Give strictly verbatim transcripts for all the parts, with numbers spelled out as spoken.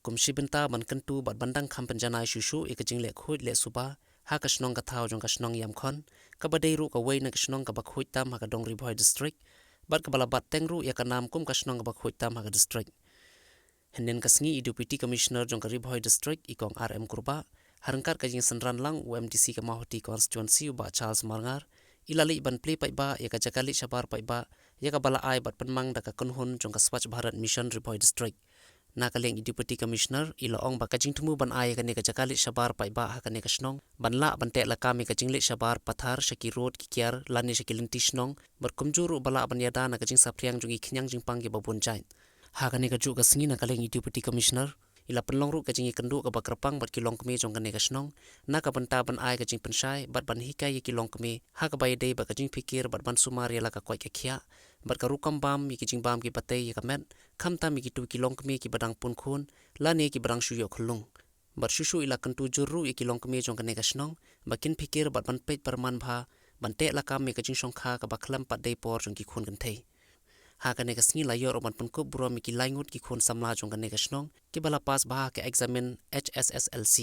kum shi bynta ban kyntu bad ban dang kham pynjanai shuh shuh ïa ka jingleh khuid leh suba ha ka shnong ka thaw jong ka shnong Ïamkhon, kaba dei ruh kawei na ka shnong kaba khuid tam ha ka dong Ri Bhoi District, bad kaba la bat teng ruh ïa ka nam kum ka shnong kaba khuid tam ha ka district. Hynnin ka sngi i Deputy Commissioner jong ka Ri Bhoi District, i Kong R M Kurbah, ha ryngkat ka jingsynran lang u M D C ka Mawhati Constituency, u Bah Charles Marngar, i la leit ban plie paidbah ïa ka jaka leit shabar paidbah ïa kaba la ai bad pynmang da ka kynhun jong ka Swachh Bharat Mission Ri Bhoi District. Na ka liang i Deputy Commissioner i la ong ba ka jingthmu ban ai ïa kane ka jaka leit shabar paidbah ha kane ka shnong ban lah ban teh lakam ïa ka jingleit shabar pathar sha ki rud ki kiar lane sha ki lynti shnong, bad kumjuh ruh ba lah ban ïada na ka jingsaphriang jong ki khñiang jingpang kiba bun jait. Ha kane kajuh ka sngi na ka liang i Deputy Commissioner i la pynlong ruh ka jingïakynduh kaba kyrpang bad ki longkmie jong kane ka shnong na ka bynta ban ai ka jingpynshai bad ban hikai ïa ki longkmie ha kaba ïadei bad ka jingphikir bad ban sumar ïa la ka koit ka khiah bad ka rukom bam ïa ki jingbam kiba tei ïa ka met, khamtam ïa kito ki longkmie kiba dang pun khun lane kiba dang shu ïoh khyllung. Bad shuh shuh i la kyntu jur ruh ïa ki longkmie jong kane ka shnong ba kin phikir bad ban peit pyrman bha ban teh lakam ïa ka jingshongkha kaba khlem pat dei por jong ki khun kynthei. Ha kane ka sngi la ïoh ruh ban pynkup burom ïa ki lai ngut ki khun samla jong kane ka shnong kiba la pass bha ha ka eksamin H S S L C.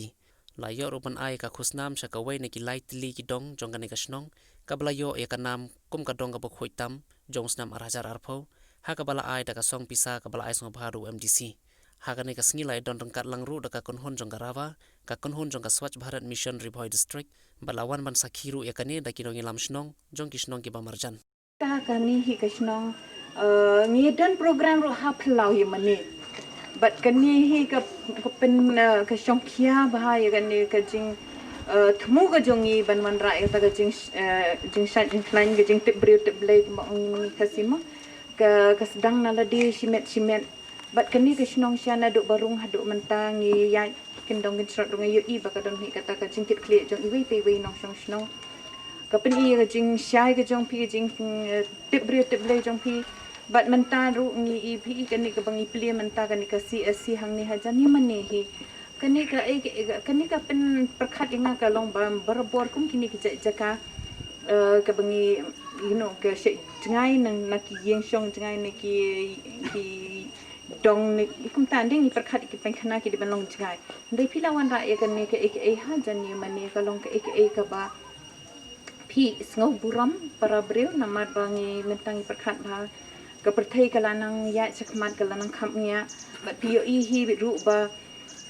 La ïoh ruh ban ai ka khusnam sha kawei na ki lai tylli ki dong jong kane ka shnong kaba la ïoh ïa ka nam kum ka dong kaba khuid tam jong u snem ar hajar arphew, ha kaba la ai da ka song pisa kaba la ai sngewbha da u M D C. Ha kane ka sngi la ïadon ryngkat lang ruh da ka kynhun jong ka RAVA, ka kynhun jong ka Swachh Bharat Mission Ri Bhoi District, bad la wan ban sakhi ruh ïa kane da ki nongïalam shnong jong ki shnong kiba marjan. Ta kane hi ka shnong, eh, ngi don program ruh ha phyllaw ïa mane. Bad kane hi ka, ka pyn, eh, ka shongkhia bha ïa kane ka jing, eh, thmu ka jong ngi ban wanrah ïa kata ka jing, eh, jingshait jingkhlaiñ, ka jingtip briew tip Blei kumba ong ngi Khasi mo. Ka, ka sdang na lade shimet shimet. Bad kane ka shnong sha naduh ba rung haduh mynta ngi ïaid kin dong kin shrot ruh ngi ïohi ba ka don hi kata ka jingkitkhlieh jong iwei pa iwei nongshong shnong. Ka pyni ïa ka jingshai ka jong phi, ka jing, eh, tip briew tip Blei jong phi. Bad mynta ruh ngi i phi kane kaba ngi plie mynta kane ka C S C hangne hajan ïa mane hi. Kane ka, eh, ka, eh, ka, kane ka pynpyrkhat ïa nga ka long ba barabor kum kine ki jaka, eh, kaba ngi, you know, ka shait jngai na, na ki ïing shong jngai na ki, ki dong ne, kumta, dei ngi pyrkhat ïa ki painkhana ki dei ban long jngai. Dei phi la wanrah ïa kane kaei kaei hajan ïa mane ka long kaei kaei kaba phi sngew burom para briew namar ba ngi mynta ngi pyrkhat ba ka pyrthei ka la nang ïaid shakhmat ka la nang kham ngiah. Bad phi ïohi hi ruh ba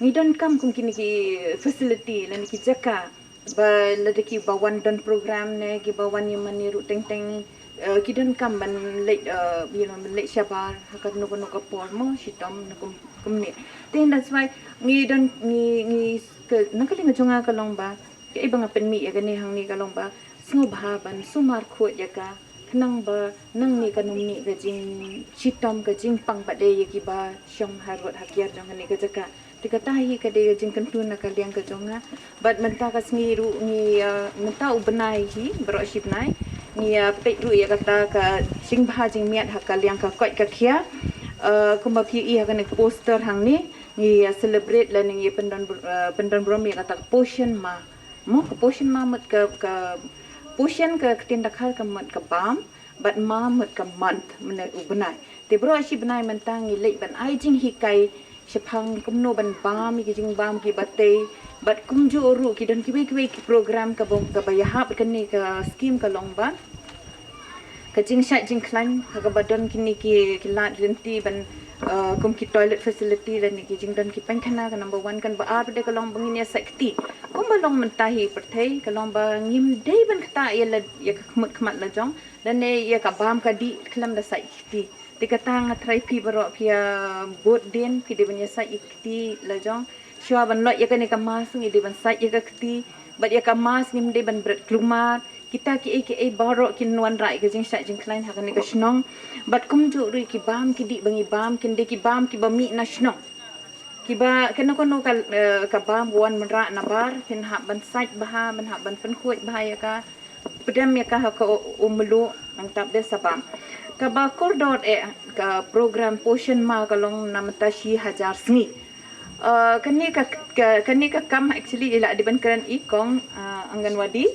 ngi donkam kum kine ki facility lane ki jaka. Ba lada kiba wan don program ne kiba wan ïa mane ruh teng teng, eh, ki donkam ban leit, eh, you know, ban leit shabar ha kano kano ka por mo shitom ne kum, kumne. Then that's why ngi don ngi, ngi ka, na ka liang jong nga ka long ba kaei ba nga pynmih ïa kane hangne ka long ba sngewbha ban sumar khuid ïa ka. Khnang ba nangne ka num ne ka jingshitom ka jingpang ba dei ïa kiba shong ha rud ha kiar jong kane ka jaka. Te kata hi ka dei ka jingkyntu na ka liang ka jong nga. Bad mynta ka sngi ruh ngi, ah, mynta u bnai hi baroh shi bnai ngi, ah, peit ruh ïa kata ka jingbha jingmiat ha ka liang ka koit ka khiah. Ah, kumba phi ïohi ha kane ka poster hangne ngi, ah, celebrate lane ngi pyndon, ah, pyndon burom ïa kata ka Poshan Ma. Mo ka Poshan Ma mut ka, ka Poshan ka ktien Dkhar ka mut ka bam. Bad Ma mut ka month, mane u bnai. Te baroh shi bnai mynta ngi leit ban ai jinghikai shaphang kumno ban bam ïa ki jingbam kiba tei. Bad kumjuh ruh ki don kiwei kiwei ki program kaba, kaba ïahap kane ka skim ka long ba ka jingshait jingkhlaiñ ha kaba don kine ki, ki lad lynti ban, eh, kum ki toilet facility lane ki jingdon ki painkhana ka number one. Kan ba ar pat de ka long ba ngin ïa sait kti. Kumba long mynta hi pyrthei ka long ba ngim dei ban ktah ïa la, ïa ka khmut khmat la jong. Lane ïa ka bam ka dih khlem da sait kti. Te kata nga tharai phi baroh phi ïa bud dien phi dei ban ïa sait ïa kti la jong. Shuwa ban loit ïa kane ka mask ngi dei ban sait ïa ka kti. Bad ïa ka mask ngim dei ban bret klumar. Kita kiei kiei baroh kin wanrah ïa ka jingshait jingkhlaiñ ha kane ka shnong. Bad kumjuh ruh ki bam ki dih ba ngi bam kin dei ki bam kiba mih na shnong. Kiba kano kano ka, eh, ka bam ka wan wanrah nabar phin hap ban sait bha, ban hap ban pynkhuid bha ïa ka. Pdem ïa ka ha ka u, u mluh nangta de sa bam. Kaba kordor eh ka program Poshan Ma ka long na mynta shi hajar sngi. Eh, kane ka, ka, kane ka kam actually i la dei ban kren i kong, eh, Anganwadi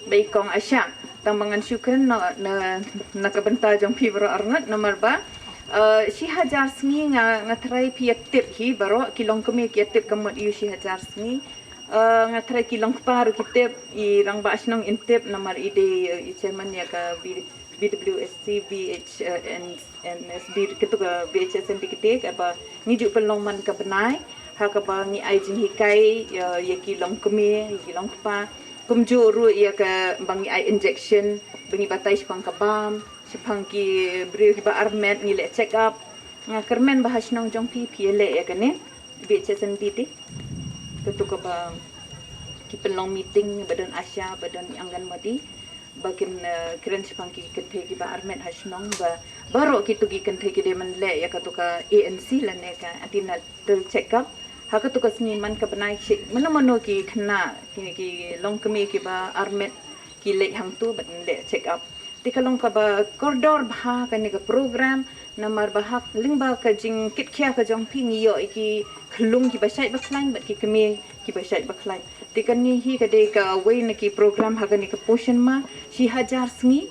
ba i kong Asha. Tang ba ngan shu kren na, na, na ka bynta jong phi baroh arngut namar ba Uh, shi hajar sngi nga, nga tharai phi ïa tip hi baroh, ki longkmie ki ïa tip ka mut ïa u shi hajar sngi. Uh, nga tharai ki longkpa ruh ki tip, i rangbah shnong in tip namar i dei, uh, i chairman ïa ka B-, BWSC, BH, uh, and, and S B, kito ka BHSND kito, kaba ngi ju pynlong man ka bnai ha kaba ngi ai jinghikai ïa, ïa ki longkmie, ïa ki longkpa. Kumjuh ruh ïa kaba ngi ai injection, ba ngi batai shaphang ka bam, shaphang ki briew kiba armet ngi leh check up. Nga kyrmen ba ha shnong jong phi phi ïa leh ïa kane, BHSND te. Kito kaba ki pynlong meeting ba don ASHA, ba don Anganwadi, ba kin, uh, kren shaphang ki kynthei kiba armet ha shnong, ba baroh kito ki kynthei ki dei ban leh ïa kato ka ANC lane ka antenatal check up ha kato ka sngi man ka bnai. Shi mano mano ki khynnah, ki, ki longkmie kiba armet ki leit hangto ban leh check up. Te ka long kaba kordor bha kane ka program, namar ba ha lyngba ka jingkit khia ka jong phi ngi ïoh ïa ki khyllung kiba shait ba khlaiñ bad ki kmie kiba shait ba khlaiñ. Te kane hi ka dei kawei na ki program ha kane ka Poshan Maah, shi hajar sngi.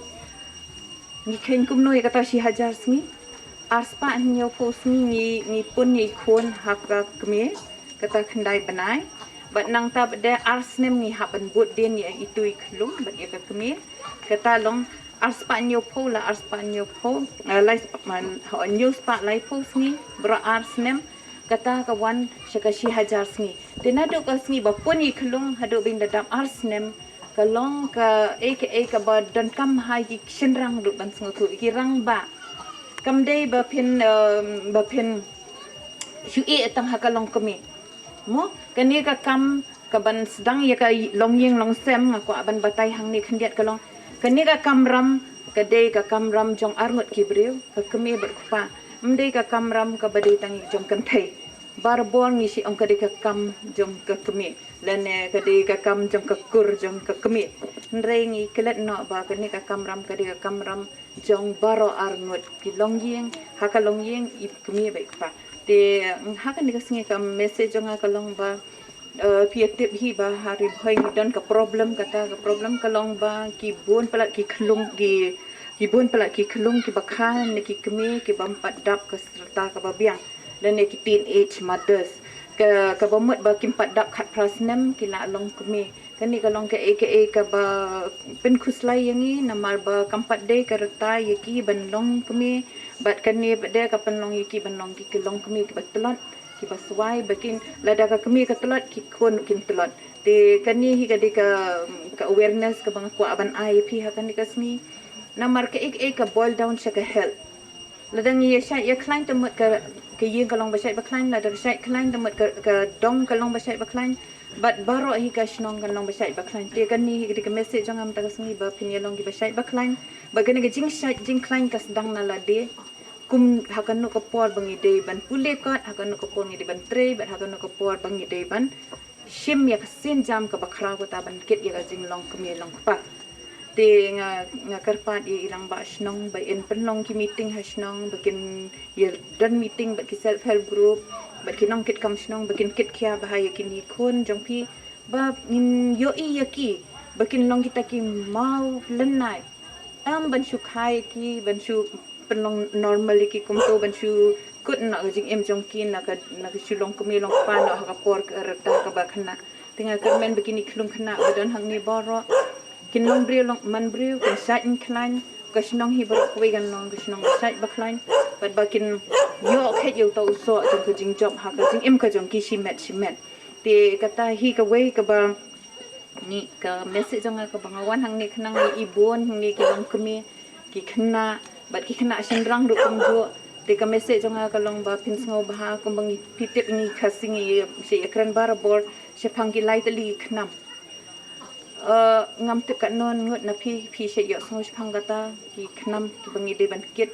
Ngi kheiñ kumno ïa kata shi hajar sngi? Arspah hynñiewphew sngi ngi, ngi pun ïa i khun ha ka kmie, kata khyndai bnai. Bad nangta pat de ar snem ngi hap ban bud dien ïa itu i khyllung bad ïa ka kmie. Kata long arspah hynñiewphew la arspah hynñiewphew, eh, lai spah, man, hynñiewspah laiphew sngi, baroh ar snem. Kata ka wan sha ka shi hajar sngi. Te naduh ka sngi ba pun ïa i khyllung haduh ba in da dap ar snem, ka long kaei kaei kaba donkam ha ki shynrang ruh ban sngewthuh, ki rangbah. Kam dei ba phin, um, ba phin shu ïeh tang ha ka longkmie. Mo, kane ka kam kaban sdang ïa ka longïing longsem, nga kwah ban batai hangne khyndiat ka long. Kane ka kamram ka dei ka kamram jong arngut ki briew, ka kmie bad kpa. Ym dei ka kamram kaba dei tang jong kynthei. Barabor ngi shu ong ka dei ka kam jong ka kmie, lane ka dei ka kam jong ka kur jong ka kmie. Hynrei ngi klet noh ba kane ka kamram ka dei ka kamram jong baroh arngut ki longïing, ha ka longïing i kmie bad i kpa. Te ha kane ka sngi ka message jong nga ka long ba, eh, phi ïa tip hi ba ha Ri Bhoi ngi don ka problem, kata ka problem ka long ba ki bun palat ki khyllung, ki, ki bun palat ki khyllung kiba kha ne ki kmie kiba ym pat dap ka rta kaba biang, lane ki teenage mothers. Ka, kaba mut ba kim pat dap khatphra snem ki la long kmie. Kane ka long kaei kaei kaba pynkhuslai ïa ngi, namar ba kam pat dei ka rta ïa ki ban long kmie. Bad kane pat de ka pynlong ïa ki ban long ki, ki longkmie kiba tlot, kiba swai, ba kin lada ka kmie ka tlot ki khun kin tlot. Te kane hi ka dei ka, ka awareness kaba nga kwah ban ai ïa phi ha kane ka sngi. Namar kaei kaei ka boil down sha ka health. Lada ngi ïa shait ïa khlaiñ te mut ka, ka ïing ka long ba shait ba khlaiñ, lada ka shait khlaiñ te mut ka, ka dong ka long ba shait ba khlaiñ. Bad baroh hi ka shnong ka long ba shait ba khlaiñ. Te kane hi ka dei ka message jong nga mynta ka sngi ba phin ïa long kiba shait ba khlaiñ. Bad kane ka jingshait jingkhlaiñ ka sdang na lade. Kum ha kano ka por ba ngi dei ban pule kot, ha kano ka por ngi dei ban trei, bad ha kano ka por ba ngi dei ban shim ïa ka sienjam kaba khraw kata ban kit ïa ka jinglong kmie long kpa. Te nga, nga kyrpad ïa i rangbah shnong ba in pynlong ki meeting ha shnong, ba kin ïa don meeting bad ki self help group, bad ki nongkitkam shnong, ba kin kit khia bha ïa kine ki khun jong phi, ba ngin ïohi ïa ki ba kin long kita ki maw lynnai. Tam ban shu kha ïa ki, ban shu pynlong normal ïa ki kumto, ban shu kut noh ka jingim jong ki na ka, na ka shu long kmie long kpa noh ha ka por ka rta kaba khynnah. Te nga kyrmen ba kine ki khyllung khynnah ba don hangne baroh kin long briew long man briew, kin shait kin khlaiñ. Ka shnong hi baroh kawei kan long ka shnong ba shait ba khlaiñ. Bad ba kin ïoh khet ïa uta u soh jong ka jingjop ha ka jingim ka jong ki shimet shimet. Te kata hi kawei kaba ngi, ka message jong nga kaba nga wan hangne khnang ïa i bun hangne ki longkmie, ki khynnah bad ki khynnah shynrang ruh kumjuh. Te ka message jong nga ka long ba phin sngewbha, kumba ngi, phi tip ngi Khasi ngi shait ïa kren barabor shaphang ki lai tylli ki khnam. Eh, ngam tip katno ngut na phi, phi shait ïohsngew shaphang kata ki khnam kiba ngi dei ban kit.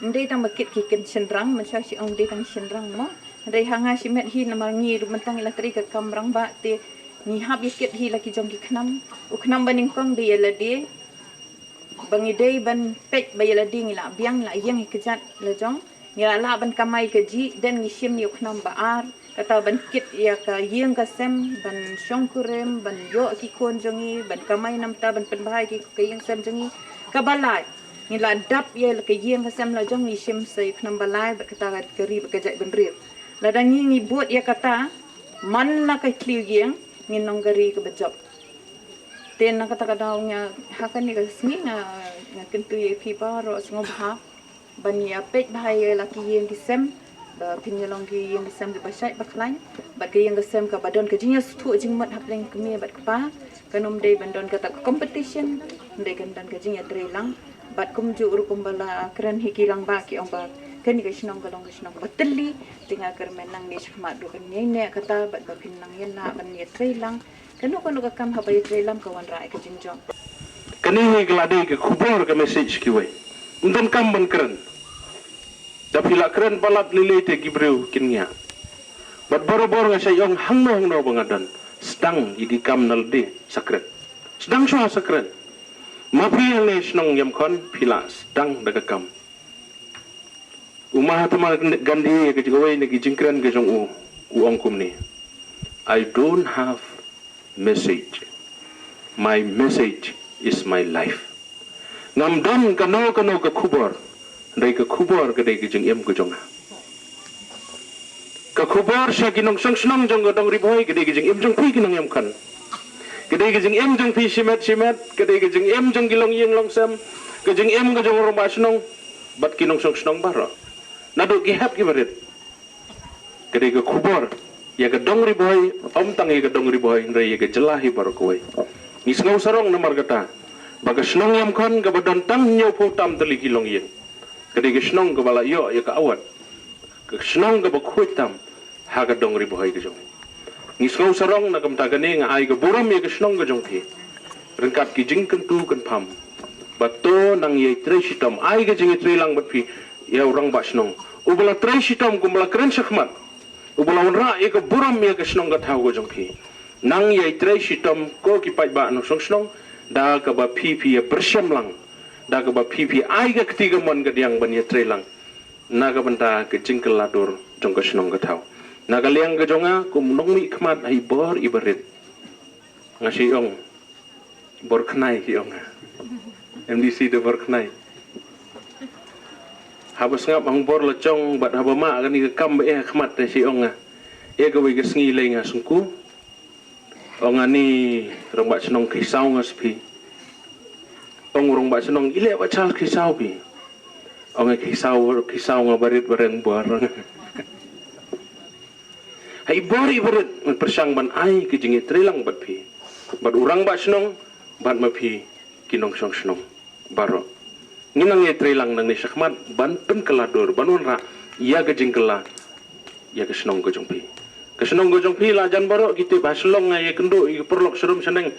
Ym dei tang ba kit ki kin shynrang, mynshuwa shu ong dei tang shynrang mo. Hynrei ha nga shimet hi namar ngi ruh mynta ngi la trei ka kam rangbah te ngi hap ïa kit hi la ki jong ki khnam. U khnam banyngkong dei ïa lade. Ba ngi dei ban peit ba ïa lade ngi la biang, ngi la ïeng ïa kjat la jong. Ngi la lah ban kamai kajih, then ngi shim ïa u khnam ba ar. Kata ban kit ïa ka ïing ka sem, ban shongkurim, ban ïoh ki khun jong ngi, ban kamai namar kata ban pynbha ïa ki, ka ïing sem jong ngi. Kaba lai. Ngi la dap ïa la ka ïing ka sem la jong ngi shim sa ïa ka number lai bad kata ka ri bad ka jaitbynriew. Lada ngi ngi bud ïa kata man la ka thliew ïing ngin long ka ri kaba jop. Te na kata ka daw nga ha kane ka sngi nga nga kyntu ïa phi baroh sngewbha ban ïa peit bha ïa la ki ïing ki sem ba phin ïa long ki ïing ki sem kiba shait ba khlaiñ bad ka ïing ka sem kaba don ka jingïasngewthuh jingmut hapdeng kmie bad kpa. Kan ym dei ban don kata ka competition, ym dei kan don ka jingïatreilang. Bad kumjuh ruh kumba la kren hi ki rangbah ki ong ba kane ka shnong ka long ka shnong ba tylli. Te nga kyrmen nangne shakhmat ruh kan ïai neh kata bad ba phin nang ïa lah ban ïatreilang. Kano kano ka kam haba ïatreilang ka wanrah ïa ka jingjop. Kane hi ka la dei ka khubor ka message kiwei. Ym donkam ban kren. Da phi la kren palat lei lei te ki briew kin ngiah. Bad barabor nga sa ïong hangno hangno ba nga don. Sdang ïa ki kam na lade sa kren. Sdang shuwa sa kren. Ma phi hangne shnong Ïamkhon phi la sdang da ka kam. U Mahatma Gandhi ïa ka jingkawei na ki jingkren ka jong u u ong kumne. I don't have message. My message is my life. Ngam don kano kano ka khubor. Dei ka khubor ka dei ka jingim ka jong nga. Ka khubor sha ki nongshong shnong jong ka dong Ri Bhoi ka dei ka jingim jong phi ki nong Ïamkhon. Ka dei ka jingim jong phi shimet shimet, ka dei ka jingim jong ki long ïing long sem, ka jingim ka jong u rangbah shnong bad ki nongshong shnong baroh. Naduh ki hep ki barit. Ka dei ka khubor ïa ka dong Ri Bhoi, ym tang ïa ka dong Ri Bhoi, hynrei ïa ka jylla hi baroh kawei. Ngi sngew sarong namar kata ba ka shnong Ïamkhon kaba don tang hynñiewphew tam tylli ki long ïing. Ka dei ka shnong kaba la ïoh ïa ka award. Ka shnong kaba khuid tam ha ka dong Ri Bhoi ka jong. Ngi sngew sarong na ka bynta kane nga ai ka burom ïa ka shnong ka jong phi. Ryngkat ki jingkyntu kynpham. Ba to nang ïai trei shitom ai ka jingïatreilang bad phi ïa u rangbah shnong. Uba la trei shitom kumba la kren shakhmat. Uba la wanrah ïa ka burom ïa ka shnong ka thaw ka jong phi. Nang ïai trei shitom ko ki paidbah nongshong shnong da kaba phi phi ïa pyrshang lang. Da kaba phi phi ai ka kti kamon kadiang ban ïatreilang. Na ka bynta ka jingkylla dur jong ka shnong ka thaw. Na ka liang ka jong nga kum nongmihkhmat ha i bor i barit. Nga shu ong bor khnai ki ong nga. M D C da bor khnai. Haba sngap hang bor la jong bad haba mah kane ka kam ba eh khmat te shu ong nga. Eh kawei ka sngi lei nga sngewku. Ong ani rangbah shnong khisaw nga spi. Ong rangbah shnong ile ba chal khisaw pi. Ong khisaw khisaw nga barit bareng bor. Hai bor i barit ngan pyrshang ban ai ka jingïatreilang bad phi. Bad u rangbah shnong bad ma phi ki nongshong shnong. Baroh. Ngin nang ïatreilang nangne shakhmat ban pynkylla dur ban wanrah ïa ka jingkylla ïa ka shnong ka jong phi. Ka shnong ka jong phi la jan baroh ki tip ha Shillong nga ïakynduh ïa ka paralok sharum shaneng.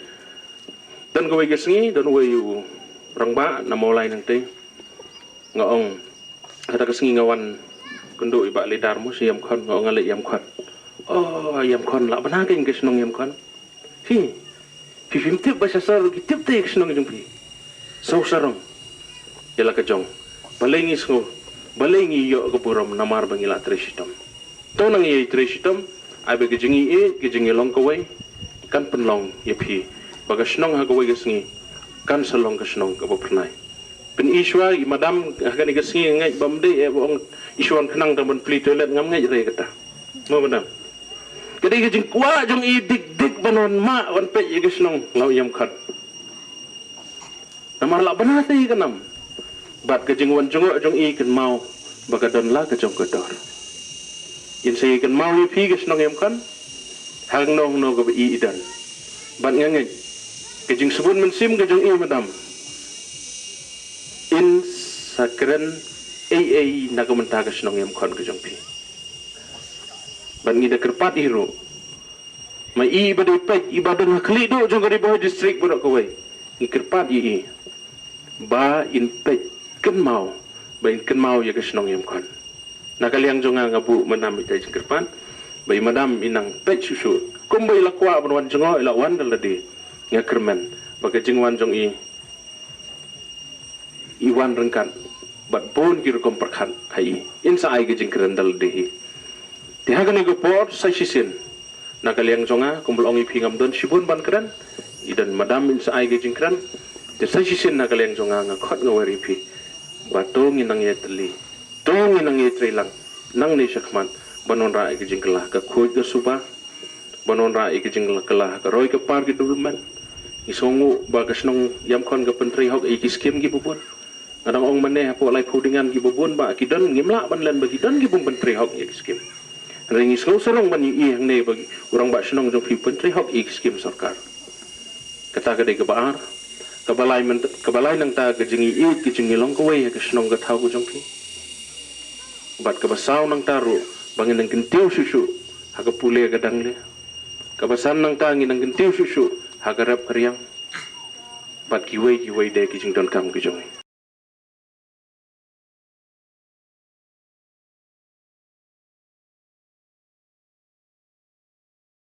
Don kawei ka sngi don uwei u rangbah na Mawlai nangtei. Nga ong kata ka sngi nga wan kynduh ïa i Bah Leader mo sha Ïamkhon nga ong nga leit Ïamkhon. Oh Ïamkhon lah bana ka shnong Ïamkhon. Phi, phi phim tip ba sha sor ki tip te ka shnong jong phi. Sngewsarong ïa la ka jong. Balei ngi sngew, balei ngi ïoh ka burom namar ba ngi la trei shitom. To nang ïa trei shitom, ai ba ka jingïeit ka jingïalong kawei kan pynlong ïa phi ba ka shnong ha kawei ka sngi kan sa long ka shnong kaba phyrnai. Pyn-i shuwa i madam ha kane ka sngi ngeit bym dei eh ba ong i shuwa khnang tang ban plie toilet ngam ngeit re kata. Mo madam. Ka dei ka jingkwah jong i dik dik ban wan mah wan peit ïa ka shnong Law Ïamkhon. Namar lah bana te ka nam. Bad ka jingwan jngoh jong i kynmaw ba ka don la ka jong ka dor. In sa ïa kynmaw ïa phi ka shnong Ïamkhon. Hangno hangno kaba i i don. Bad nga ngeit ka jingsbun mynsiem ka jong i madam. In sa kren ei ei na ka mynta ka shnong Ïamkhon ka jong phi. Bad ngi da kyrpad hi ruh. Ma i ba dei peit i ba don ha khlieh duh jong ka Ri Bhoi District baroh kawei. Ngi kyrpad ïa i ba in peit kynmaw ba in kynmaw ïa ka shnong Ïamkhon. Na ka liang jong nga nga buh madam ita jingkyrpad ba i madam i nang peit shuh shuh. Kumba i la kwah ban wan jngoh i la wan da lade. Nga kyrmen ba ka jingwan jong i i wan ryngkat bad bun ki rukom pyrkhat ha i. In sa ai ka jingkren da lade hi. Te ha kane ka por sa shisien na ka liang jong nga kumba la ong ïa phi ngam don shibun ban kren. I don madam in sa ai ka jingkren. Te sa shisien na ka liang jong nga nga khot nga wer ïa phi. Ba to ngin nang ïa tylli, to ngin nang ïa trei lang nangne shakhmat ban wanrah ïa ka jingkylla ha ka khuid ka suba, ban wanrah ïa ka jingkylla ha ka roi ka par ka development. Ngi sngewnguh ba ka shnong Ïamkhon ka pyntrei hok ïa ki skim kiba bun. Nga dang ong mynne hapoh laiphew ding ngan kiba bun ba ki don, ngim lah ban len ba ki don ki bym pyntrei hok ïa ki skim. Hynrei ngi sngew sarong ban ïohi hangne ba u rangbah shnong jong phi u pyntrei hok ïa ki skim sorkar. Kata ka dei kaba ar. Kaba lai mynta, kaba lai nangta ka jingïeit ka jingïalong kawei ha ka shnong ka thaw ka jong phi. Bad kaba saw nangta ruh ba ngin nang kyntiew shuh shuh ha ka pule ka dangle. Kaba san nangta ngin nang kyntiew shuh shuh ha ka rep ka riang. Bad kiwei kiwei de ki jingdonkam ki jong ngi.